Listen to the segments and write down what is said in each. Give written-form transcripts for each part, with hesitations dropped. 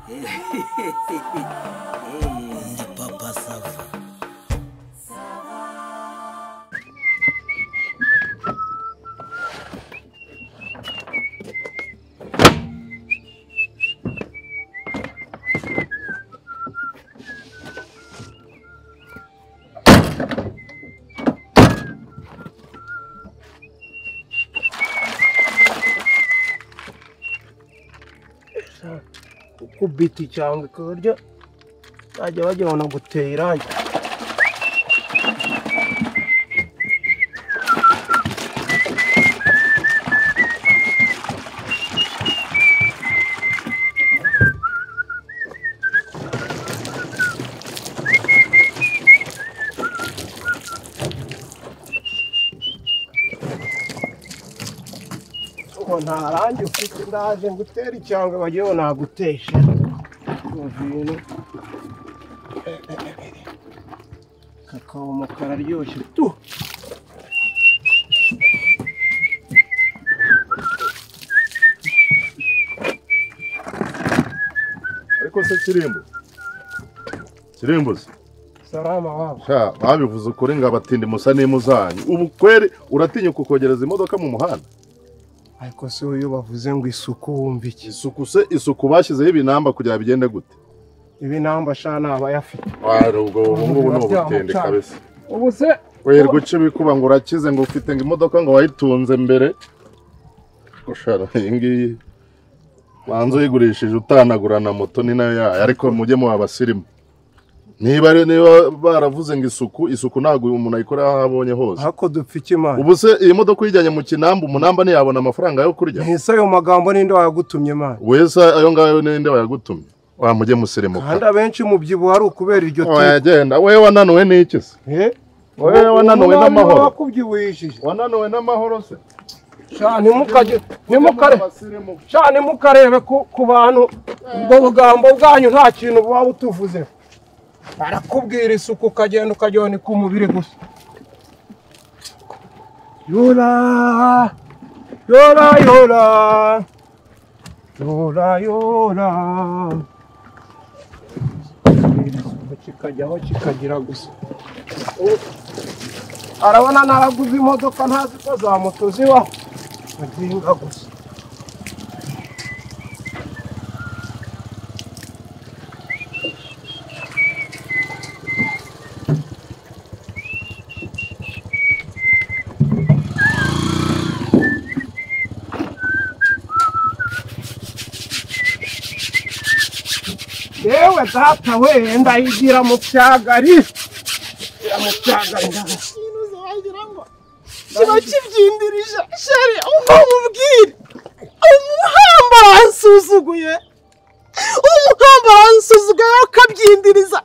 Ndi Papa Sava. Kubita icyangwe ku buryo bajya bajya gutera irangi. Ngo nta rangi ufite, ndaje ngutera icyangwe bagiye nagutesha. Kakao kararyoshye tu. Ariko se Kirimbo? Kirimbo se? Salama wabo. Sha, babivuze ukuri ngo abatindi musa n'imuzanyu. Ubu kweri uratinya kukogereza imodoka mu muhanda? Ariko se uyu bavuze ngo isuku wumva iki? Isuku se, isuku bashyizeho ibinamba kugira bigende gute? Ibinamba sha naba yafite. Wari ubwo ubu ngubu ni ubutindi kabisa. Ubu se werwa uce bikuba ngo urakize ngo ufite ngo imodoka ngo wayitunze mbere. Ushara iyi ngiyi banzo yigurishije utanagura na moto ni nayo yayo, ariko mujye mu abasirimu. Niba niba baravuze ngo isuku, isuku ntago umuntu ayikora aho abonye hose. Hako dupfa iki man? Ubu se iyi modoka uyijyanye mu kinamba, umunamba ntiyabona amafaranga yo kurya? Ntise ayo magambo ninde wayagutumye man? Wese ayo ngayo ninde wayagutumye? Wa mujye musirimuka. Kandi abenshi mubyibuha ari ukubera iryo tiko. Oya genda, wewe wananuwe n'iki se? Wewe wananuwe n'amahoro. Wakubyibuyishije. Wananuwe n'amahoro se? Sha ntimukajye, ntimukare. Sha ntimukarebe ku bantu ubwo bugambo bwanyu nta kintu buba butuvuze. Arakubwira isuku ukagenda ukajyona ku mubiri gusa. Yora yora yora yora yora, kikajyaho kikagira gusa. Arabona naraguze imodoka ntazi ko za moto zibaho, aginga gusa. Yewe data we, ndayigira mu byagari. Mu byagari. Kiba kibyindirije sheri, umva umubwire. Umuhamba aransuzuguye. Umuhamba aransuzuguye akabyindiriza.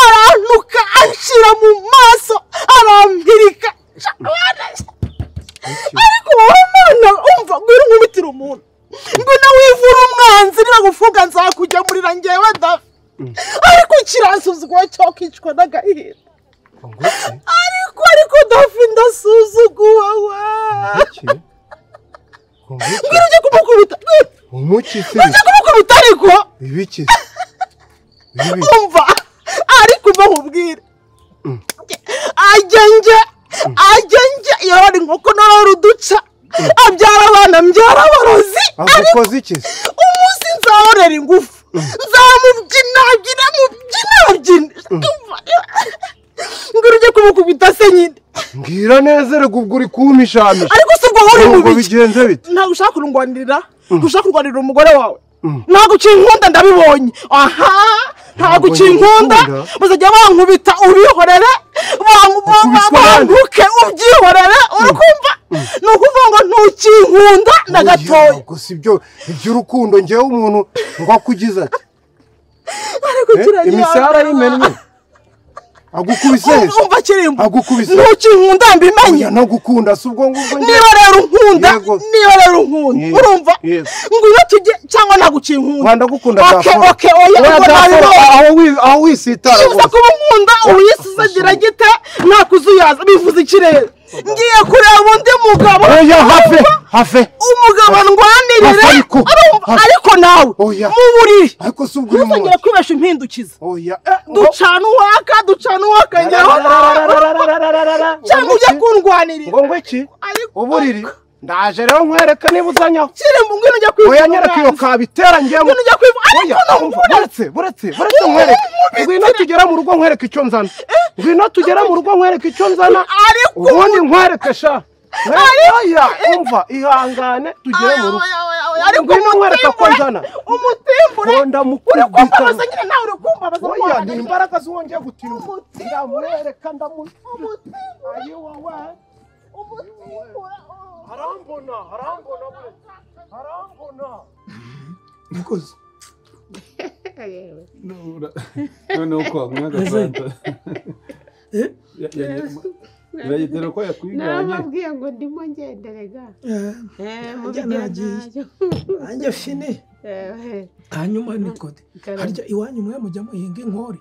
Arantuka anshira mu maso, arampirika. Ariko wowe mana, umva ngwino nkubitire umuntu. Ngwino wivura umwanzi nibagufunga nzakujya murira ngewe dafi. Ariko kiransuzuguye cyo kwicwa n'agahinda. Ariko dafi ndasuzuguwe we. Ngwino ujye kumukubita. Umuki se? Ujye kumukubita ariko. Ibiki? Umva ariko umva nkubwire. Agenge agenge yorora inkoko norora uduca. Abyara abana mbyara abarozi. Agukoze iki se? Umunsi nzahorera ingufu. Nzamubyina byina mubyina byina. Ngwino ujye kumukubita se nyine. Mbwira neza rego ubwo uri kumpishamisha. Ariko si ubwo uri mu biki? Bigenze bite? Ntabwo ushaka kurungwanirira, ushaka kurwanirira umugore wawe. Ntabwo ukinkunda ndabibonye. Aha, ntabwo ukinkunda, bazajya bankubita ubihorere, banguke ubyihorere, urukumva? Ni ukuvuga ngo ntukinkunda na gatoya. Gusa ibyo iby'urukundo ngewe umuntu ngo akugize ati. Ariko kiragiye. Imisara y'imennye. Agukubise. Umva Kirimbo. Agukubise. Ntukinkunda mbimenye. No gukunda si ubwo ngubwo. Niba rero unkunda, niba rero unkunda, urumva? Ngwino tujye cyangwa nagukinkunda. Wanda gukunda dafo. Okay, okay, oya ubwo nabibonye. Aho wisitara. Uza kuba unkunda, uyisize gira gite, ntakuzuyaza bivuze iki rero? Ngiye kureba undi mugabo. Oya hafe hafe. Umugabo ndwanirire. Ariko nawe mu buriri. Ariko si ubwo ntuzongere kwibesha impindukiza. Oya. Ducana uwaka njyewe. Cyangwa ujye kundwanirira. Ngo ngo iki? Uburiri. Ndaje rero nkwereka niba uzanyaho. Kirembo ngwino ujya kwivuza. Oya nyereka iyo kabitera njyewe. Ngwino ujya kwivuza. Ariko buretse buretse buretse nkwereka. Ngwino tugera mu rugo nkwereka icyo nzana. Ngwino tugera mu rugo nkwereka icyo nzana. Ariko ubundi nkwereke sha. Oya umva ihangane tugere mu rugo. Ariko ngwino nkwereka ko nzana. Umutimbure. Uri kumbabaza nyine nawe uri kumbabaza. Oya ni imbaraga zongeye gutimba. Ndamwereka ndamutimbura. Ayi wowe. Umutimbura. Harambona harambona harambona. Nikoze. Noneho ko wanywa agafanta. Biragera ko yakwiganye. Narababwiye ngo ndimo ngenderega. Nagiye. Nanjye fine. Hanyuma nikode. Harya iwanyu mwe mujya muhinga inkori.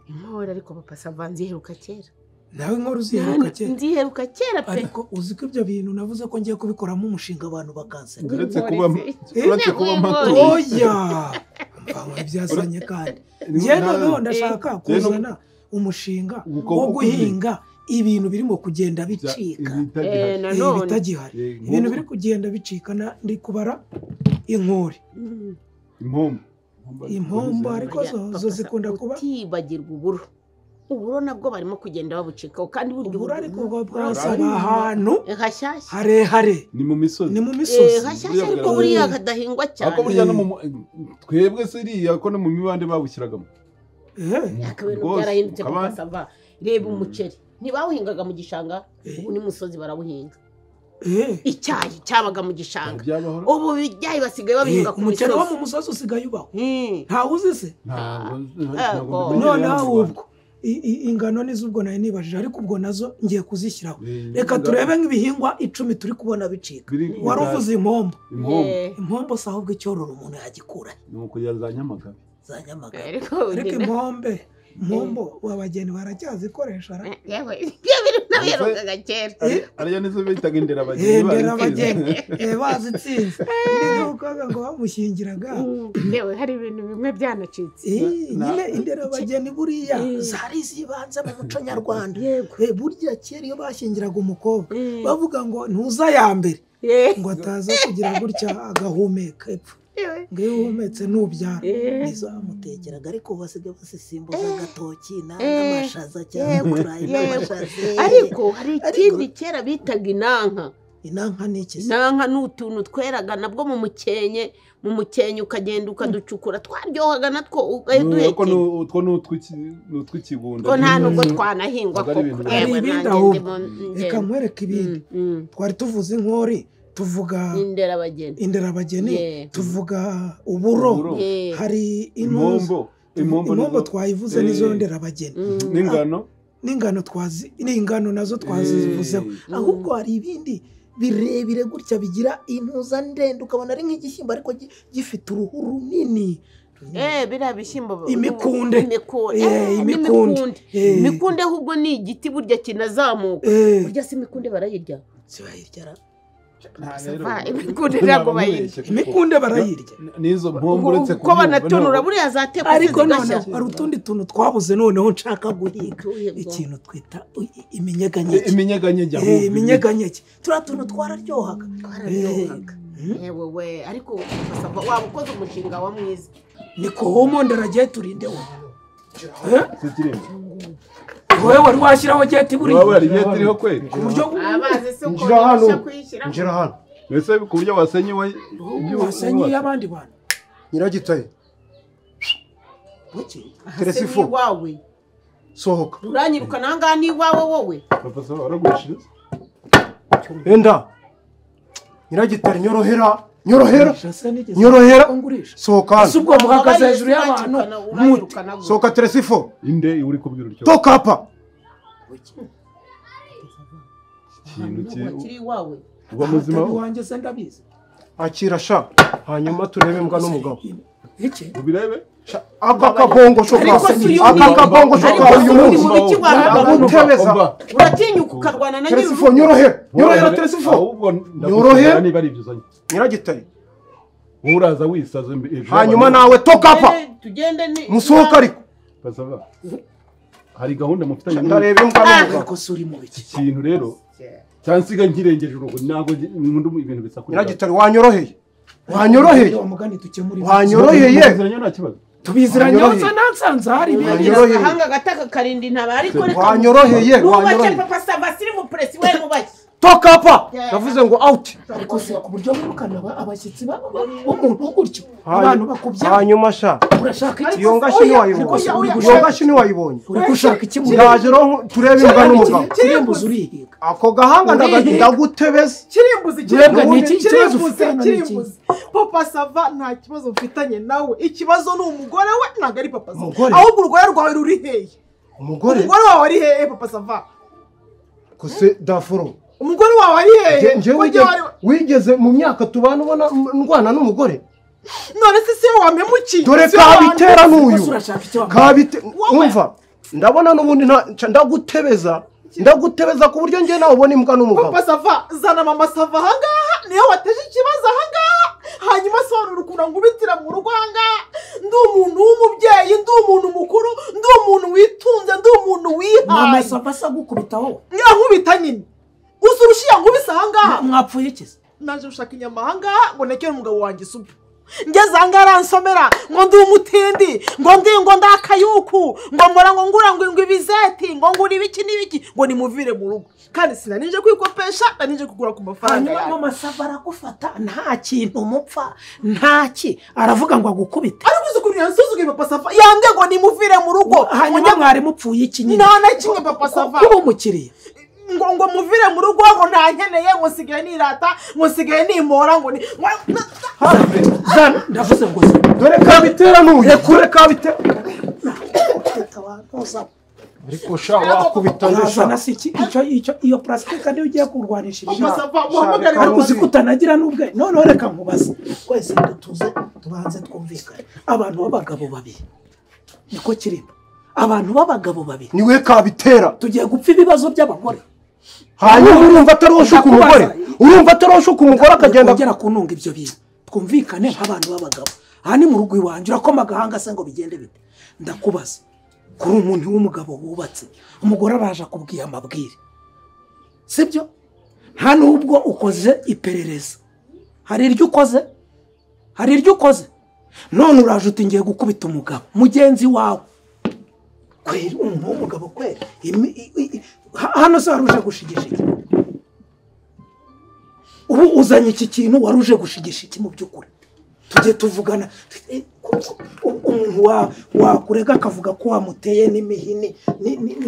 Inkori ariko papa Sava nziheruka kera. Nawe inkori uziheruka kera. Nziheruka kera pe. Ariko uzi ko ibyo bintu navuze ko ngiye kubikoramo umushinga abantu bakanseka. Uretse kuba amatungo. Oya. Mva byazanye kandi. Njye noneho ndashaka kuzana umushinga wo guhinga ibintu birimo kugenda bicika. Bitagihari. Ibintu biri kugenda bicika ndi kubara inkori. Impombo. Impombo ariko zo zikunda kuba utibagirwa uburo. Uburo nabwo barimo kugenda babucikaho kandi buryo uburo ariko bwasaba ahantu hashyashya harehare. Ni mu misozi. Ni mu misozi. Hashyashya ariko buriya kadahingwa cyane. Ariko burya no mu twebwe siriya ko no mu mibande babushyiragamo. Ibintu byarahindutse papa Sava. Reba umuceri ntibawuhingaga mu gishanga ubu ni musozi barawuhinga. Icyayi cyabaga mu gishanga ubu ibyayi basigaye babihinga ku misozi. Umuceri wo mu musozi usigaye ubaho. Ntawe uzi se? Noneho ubwo ingano nizo ubwo nayo nibajije ariko ubwo nazo ngiye kuzishyiraho. Reka turebe nk'ibihingwa 10 turi kubona bicika. Wari uvuze impombo. Impombo si ahubwo icyororo umuntu yagikura. Ni ukujya za Nyamagabe. Za Nyamagabe. Ariko impombe impombo abageni baracyazikoresha ra. Yewe ibyo bintu nabiherukaga kera. Ariyo nizo bitaga inderabageni. Inderabageni bazitsinze. Nizo ngo bamushyingiraga. Yewe hari ibintu bimwe byanacitse. Nyine inderabageni buriya zari zibanze mu muco nyarwanda. Burya kera iyo bashyingiraga umukobwa bavuga ngo ntuza ya mbere ngo ataza kugira gutya agahumeka epfo. Ngo iyo uhumetse nubyara nizo bamutekeraga ariko basigaye basisimbuza agatoki n'amashaza cyangwa uturayi n'amashaza. Ariko hari ikindi kera bitaga inanka. Inanka ni iki? Inanka ni utuntu tweraga nabwo mu mukenke, mu mukenke ukagenda ukaducukura twaryohaga natwo ugaduhekenya. Utwo ni utw'ikigunda. Ko nta nubwo twanahingwa koko. Hari ibindi ahubwo reka nkwereke ibindi. Twari tuvuze inkori, tuvuga inderabageni, inderabageni, tuvuga uburo, hari impombo, impombo twayivuze nizo nderabageni, n'ingano, n'ingano twazi, n'ingano nazo twazivuzeho. Ahubwo hari ibindi birebire gutya bigira intuza ndende ukabona ari nk'igishyimbo ariko gifite uruhu runini. Biriya bishyimbo imikunde, imikunde, imikunde ahubwo ni igiti burya kinazamuka. Burya si imikunde barayirya? Sibayirya. Imikunde ntabwo bayirya. Imikunde barayirya. Nizo mpombo uretse ko banatonora buriya zatekwa. Ariko noneho hari utundi tuntu twabuze noneho nshaka guhiga. Ikintu twita iminyeganyege. Iminyeganyege. Iminyeganyege. Turiya tuntu twararyohaga. Twararyohaga. Yewe we ariko waba ukoze umushinga wa mwiza. Niko homo ndaragiye turinde wowe. Wowe wari washyiraho geti buriya. Wowe wari geti iriho kweli. Ku buryo amazi se uko ubasha kuyishyira. Njira hano. Mbese ku buryo wasenye wasenye y'abandi bantu. Nyiragitaye. Buki. Teresifo. Iwawe. Sohoka. Uranyirukana aha ngaha ni iwawe wowe. Papa Sava waragurishije. Enda. Nyiragitare nyorohera. Nyorohera. Nyorohera. Sohoka. Ese ubwo muhagaze hejuru y'abantu. Sohoka Teresifo. Inde uri kubwira utyo. Toka hapa. Ikintu kiri iwawe. Uba muzima wanjye se ndabizi. Akira sha. Hanyuma turebe mbwa n'umugabo. Iki? Ubirebe? Aka kabongo shoka. Aka kabongo shoka uyu munsi. Ndagutebeza. Uratinyuka ukarwana na nyiri. Telefone nyorohera. Nyorohera telefone. Nyorohera. Niba ari ibyo uzanye. Nyiragitari. Uraza wisaze ejo. Hanyuma nawe tokapa. Tugende ni musohoka ariko. Basaba. Hari gahunda mufitanye. Ndareba imbwa n'umugabo. Ariko suri mu biki? Ikintu rero cyansiga nkirengeje urugo ntago nkunda ibintu bisakura. Nyiragitari wanyoroheye. Wanyoroheye. Wanyoroheye. Tubiziranye hose nansanze hari ibintu. Ahanga gataka karinda intaba ariko reka. Wanyoroheye. Wanyoroheye. Papa Sava siri mu press we mubaki. Tokapa. Ndavuze ngo out. Ariko se ku buryo wirukana abashyitsi b'umuntu gutyo abantu bakubya. Hanyuma sha. Urashaka iki? Iyo ngashi ni wayibonye. Iyo ngashi ni wayibonye. Uri gushaka iki mu ndaje ro turebe imbwa n'umugabo. Kirimbuzi urihiga. Ako gahanga ndagutebeza. Kirimbuzi kirimbuzi. Papa Sava nta kibazo mfitanye nawe. Ikibazo ni umugore we ntabwo ari Papa Sava. Ahubwo urugore rwawe ruri hehe? Umugore? Umugore wawe ari hehe Papa Sava? Kose dafuro. Umugore wawe ari hehe? Wigeze mu myaka tubana ubona ndwana n'umugore? None se si wampemukiye? Dore kabitera n'uyu. Kabite umva. Ndabona n'ubundi ndagutebeza. Ndagutebeza ku buryo ngiye nawe ubona imbwa n'umugabo. Papa Sava zana mama Sava ahangaha niyo wateje ikibazo ahangaha. Hanyuma sobanura ukuntu ngubitira mu rugo ahangaha. Ndi umuntu w'umubyeyi, ndi umuntu mukuru, ndi umuntu witunze, ndi umuntu wihaye. Mama Sava asa gukubita wowe. Nyankubita nyine. Usurushiya nkubise ahangaha. Mwapfuye iki? Naje gushaka inyama ahangaha ngo nekere umugabo wanjye isupu. Ngeze ahangaha aransomera ngo ndi umutindi, ngo ndi ngo ndakayuku, ngo mbora ngo ngura ngo ibizeti, ngo ngura ibiki n'ibiki, ngo nimuvire mu rugo. Kandi sinanije kwikopesha, nanije kugura ku mafaranga. Hanyuma mama Sava aragufata nta kintu mupfa, nta ki. Aravuga ngo agukubite. Ariko uzi ukuntu yansuzuguye Papa Sava, yambwiye ngo nimuvire mu rugo. Hanyuma mwari mupfuye iki nyine? Nta na kimwe Papa Sava. Kuba umukiriya. Ngo muvire mu rugo ngo ntankeneye ngo nsigaye nirata ngo nsigaye nimora ngo ni zana ndavuze ngo dore kabitera n'uyu kure kabitera ariko sha wakubita ndashaka iki icyo iyo plastique kandi ugiye kurwanisha ariko uzi kutanagira n'ubwe none reka nkubaze twese dutuze tubanze twumvikane abantu b'abagabo babiri niko kirimo abantu b'abagabo babiri niwe kabitera tugiye gupfa ibibazo by'abagore. Hanyuma urumva ataroshuka umugore, urumva ataroshuka umugore akagenda kugera kuntunga ibyo bintu. Twumvikane nk'abantu b'abagabo. Aha ni mu rugo iwanjye urakoma agahanga se ngo bigende bite? Ndakubaza kuri umuntu w'umugabo wubatse, umugore araje akubwiye amabwire, sibyo? Nta nubwo ukoze iperereza, hari iryo ukoze, hari iryo ukoze. None uraje uti ngiye gukubita umugabo mugenzi wawe. Kweri umuntu w'umugabo kweri hano se waruje gushigisha iki? Ubu uzanye iki kintu waruje gushigisha iki mu by'ukuri? Tujye tuvugana. Umuntu wakurega akavuga ko wamuteye n'imihini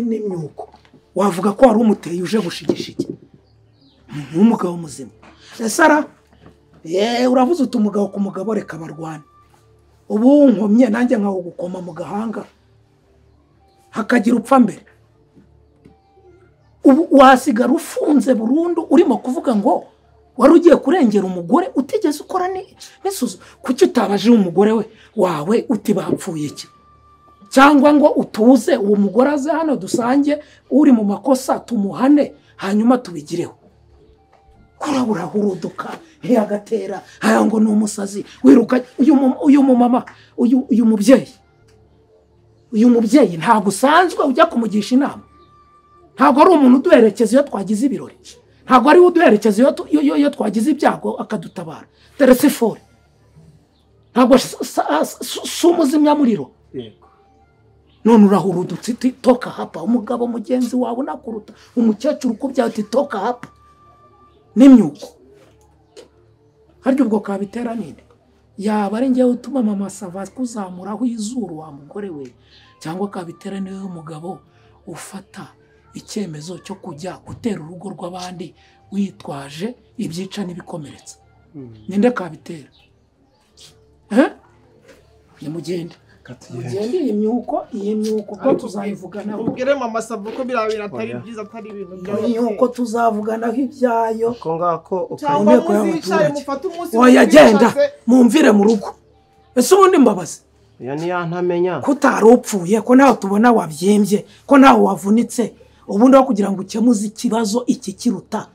n'imyuko, wavuga ko wari umuteye uje gushigisha iki? Umuntu w'umugabo muzima. Sara uravuze uti umugabo ku mugabo reka barwane. Ubu nkomye nanjye nkawugukoma mu gahanga hakagira upfa mbere. Ubu wasigara ufunze burundu urimo kuvuga ngo wari ugiye kurengera umugore utigeze ukora n'isuzu. Kuki utabaje umugore we wawe uti bapfuye iki? Cyangwa ngo utuze uwo mugore aze hano dusange uri mu makosa tumuhane hanyuma tubigireho. Kurabura huruduka ntiyagatera haya ngo ni umusazi wiruka. Uyu mumama uyu mubyeyi uyu mubyeyi ntabwo usanzwe ujya kumugisha inama. Ntabwo ari umuntu uduherekeza iyo twagize ibirori, ntabwo ari uduherekeza iyo twagize ibyago akadutabara. Telefone ntabwo si umuzimyamuriro. None urahurudutse uti toka hapa, umugabo mugenzi wawe nakuruta, umukecuru ukubyaye uti toka hapa n'imyuko. Harya ubwo kabitera ninde? Yaba ari njyewe utuma mama Sava kuzamuraho izuru wa mugore we, cyangwa kabitera niwe umugabo ufata icyemezo cyo kujya gutera urugo rw'abandi witwaje ibyica n'ibikomeretsa. Ninde kabitera? Nimugende mugende iyi myuko ko tuzayivuganaho. Ubwire mama Sava ko biriya atari byiza, atari ibintu byawe. Imyuko tuzavuganaho ibyayo. Ko ngako cyangwa muzicare mufate umunsi. Oya genda mumvire mu rugo. Ese ubundi mbabazi iyo ni ya ntamenya ko utari upfuye, ko nawe tubona wabyimbye, ko nawe wavunitse, ubundi aho kugira ngo ukemuze ikibazo iki kiruta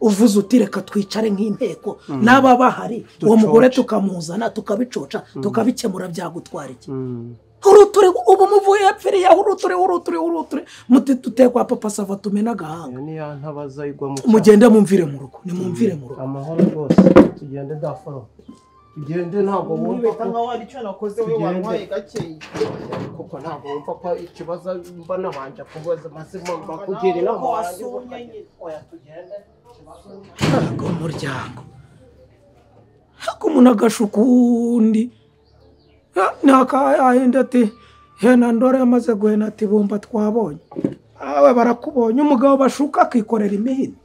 uvuze uti reka twicare nk'inteko n'aba bahari, uwo mugore tukamuzana tukabicoca tukabikemura, byagutwara iki? Uruture ubu muvuye hepfiriya, uruture uruture uruture muti tutekwa Papa Sava tumena agahanga. Iyo ni ya ntabaza igwa mu cyaha. Mugende mumvire mu rugo, nimumvire mu rugo. Amahoro rwose, tugende daforo. Tugende ntabwo wumva ko nkaho hari icyo nakoze we wantwaye gakeya. Kuko ntabwo wumva ko ikibazo mba nabanje kubaza mazima mba kugira inama warangiza. Oya tugende. Ntabwo umuryango. Hako umuntu agashuka undi. Nakayahenda ati hena ndore yamaze guhena ati bumba twabonye. Awe barakubonye, umugabo bashuka akikorera imihini.